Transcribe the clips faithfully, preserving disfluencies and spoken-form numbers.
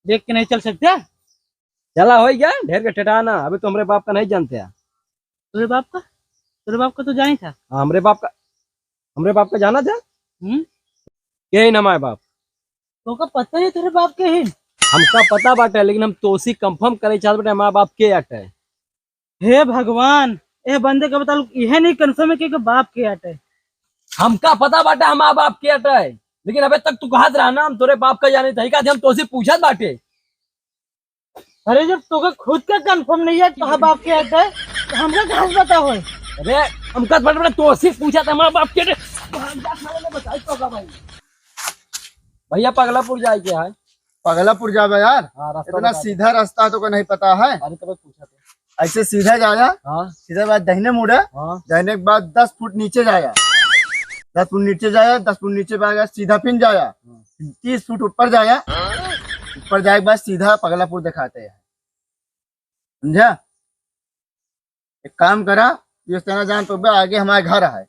देख के नहीं चल सकते? चला, हो गया, ढेर के ठेठाना, अभी तो हमरे बाप का नहीं जानते हैं। तेरे बाप का? तेरे बाप का तो जानी था। हाँ, हमरे बाप का, हमरे बाप का जाना था? हम्म? के ही ना हमारे बाप। तोका पता नहीं तेरे बाप के ही? हमका पता बाटे, लेकिन हम तोसी confirm करे चाहत बाटे, हमारे बाप के अटे। हे भगवान, ए बंदे का बता, इहे नहीं confirm है कि एकर बाप के अटे। हमका पता बाटे हमार बाप के अटे, लेकिन अबे तक तू कहत रहा ना, हम तोरे बाप का जाने थे, का हम तोसे पूछत बाटे। अरे, जब तोके खुद का confirm नहीं है, तोहार बाप के अटे, तो हमका कहाँ से पता होई? अरे, हमका पता बाटे, तोसे पूछत हमार बाप के अटे। भाग जा, साले, मैं बताई तो का भाई। भैया, पगलापुर जाए के है। पगलापुर जाबे यार? हाँ, रास्ता इतना बता दे। सीधा रास्ता तोका नहीं पता है? अरे, तबे पूछा तो। ऐसे सीधा जाया, हाँ। सीधा बाद दाहिने मुड़े, हाँ। दाहिने के बाद दस फुट नीचे जाया, दस फुट नीचे जाया, दस फुट नीचे बाद सीधा फिर जाया, हाँ। तीस फुट ऊपर जाया, ऊपर जाए के बाद सीधा पगलापुर दिखाते हैं, समझा? एक काम करा, ये तेना जान तो बे, आगे हमारे घर है,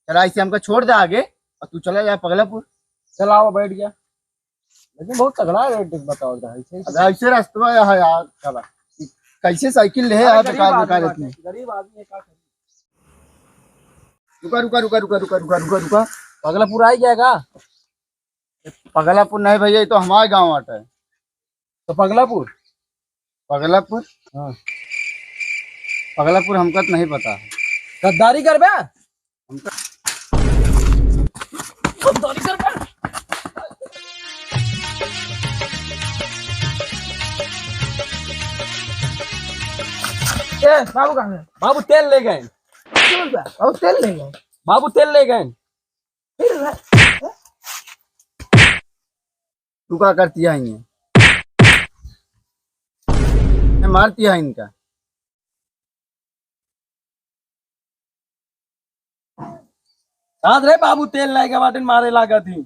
चला इसे हमका छोड़ दे आगे और तू चला जा पगलापुर। चल आओ, बैठ गया। लेकिन बहुत तगड़ा है, देख बताओ जरा, ऐसे ही अब ऐसे रास्ता है यार, चला। कैसे साइकिल ले अरे यार, गरीब बेकार आदमी बेकार बाटे, इतनी। गरीब आदमी है, का करी? रुका, रुका, रुका। पगलापुर आ ही गया का? पगलापुर नहीं भैया, ये तो हमारे गाँव आटा है। तो पगलापुर? पगलापुर? हाँ। पगलापुर हमका तो नहीं पता है। गद्दारी करबे? हमका गद्दारी करबे? ए, बाबू कहाँ गए? बाबू तेल ले गए। बाबू तेल ले गए। बाबू तेल ले गए। फिर तू का करती है इन्हें? मैं मारती है इनका। साथ रे बाबू, तेल लाए के बाटन मारे लागत ही।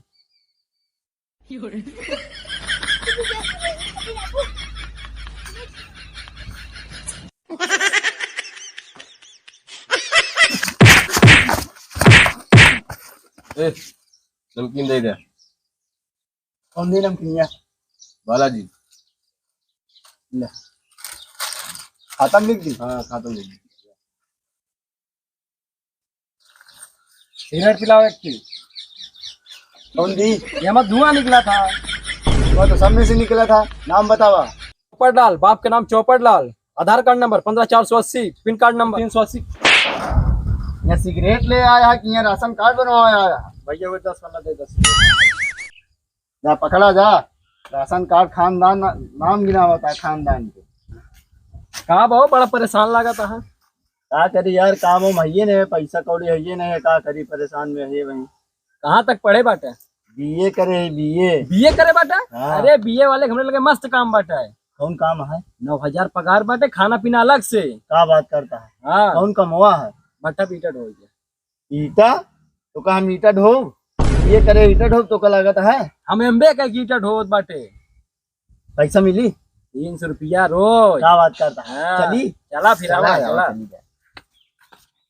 ए, नमकीन दे दे। कौन दी नमकीनिया? बालाजी। ले। खाता में लिख दी? हाँ, खाता में लिख दी। सिगरेट पिलाओ एक की। कौन दी? ये हमारा धुआं निकला था। वो तो सब में से निकला था। नाम बतावा। चौपट लाल, बाप के नाम चौपट लाल। आधार कार्ड नंबर पन्द्रह चार सौ अस्सी, पिन कार्ड नंबर तीन सौ अस्सी। यहाँ सिगरेट ले आया है कि यहाँ राशन कार्ड बनवावे आया है? भैया, वो दस वाला दे, दस। जा पकड़ा जा, राशन कार्ड खानदान ना-, नाम गिनावत है खानदान के। का भाव बड़ा परेशान लागत है? का करी यार, काम वाम हइये नहीं है, पैसा कौड़ी हइये नहीं है, का करी, परेशान में है वहीं। कहाँ तक पढ़े बाटे? बीए करे है, बीए। बीए करे बाटे? हाँ। अरे बीए वाले के हमरे लगे मस्त काम बाटे। कौन काम है? नौ हजार पगार बाटे, खाना पीना अलग से। का बात करता है? हाँ। कौन कमवा है? भट्ठा पीटा ढोई के। ईटा? तो का हम ईटा ढोब? ये करे ईटा ढोब तो का लागत है? हम एमबे का ईटा ढोवत बाटे। पैसा मिली? तीन सौ रुपया रोज। का बात करता है? हाँ। चली? चला फिर, चला आवा, यार, चला। चली जाए।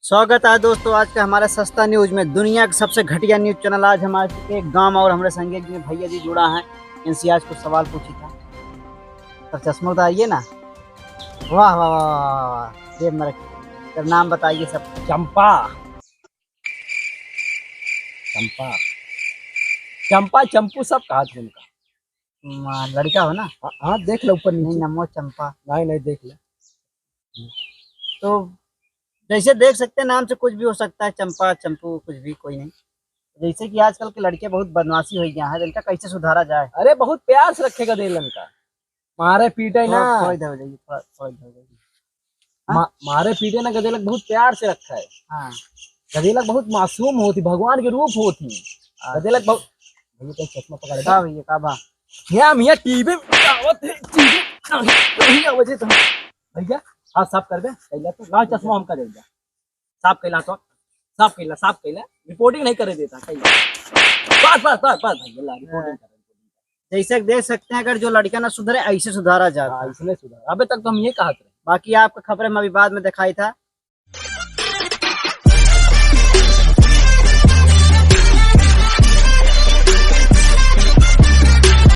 स्वागत है दोस्तों आज के हमारे सस्ता न्यूज में, दुनिया के सबसे घटिया न्यूज चैनल। आज हमारे एक गांव और हमारे संगे जी भैया जी जुड़ा है, इनसे आज कुछ सवाल पूछी था। तो चश्मा उतारिए ना। वाह, वाह, वाह, वाह, वाह, वाह। जेब में रखिए। तेरा नाम बताइए सब। चंपा। चंपा। चंपा, चंपू सब कहा थे उनका। म, लड़का हो ना? हाँ, हाँ, देख ले ऊपर नहीं, नीचे। नमो चंपा। नहीं, नहीं, देख ले। तो जैसे देख सकते हैं, नाम से कुछ भी हो सकता है, चंपा, चंपू, कुछ भी, कोई नहीं। जैसे कि आजकल के लड़के बहुत बदमाशी हो गया है, इनका कैसे सुधारा जाए? अरे, बहुत प्यार से रखेगा दिल इनका। मारे पीटे थोड़ा, ना। थोड़ा इधर हो जाइए, थोड़ा, थोड़ा इधर हो जाइए। हाँ? मा-, मारे पीटे ना, गदेलक बहुत प्यार से रखा है। हाँ। गदेलक बहुत मासूम होती, भगवान के रूप होती। हाँ। गदेलक बहुत, भैया, कहीं चश्मा पकड़ का दे। भैया, का बा? भैया, हम यहाँ टीवी में आवत है, टीवी नहीं, नहीं आवत है तो। भैया, हाथ साफ कर दे, भैया, तो लाल चश्मा हमका दे दे। साफ कैला तो, साफ कैला, साफ कैला, रिपोर्टिंग नहीं करे देता, कैला। बस, बस, बस, बस, भैया, ला, रिपोर्टिंग कर। जैसे कि देख सकते हैं, अगर जो लड़का ना सुधरे, ऐसे सुधारा जाता हाँ, है। इसने सुधारा। अबे तक तो हम ये कहा थे। बाकी आपका खबर हम अभी बाद में दिखाई था।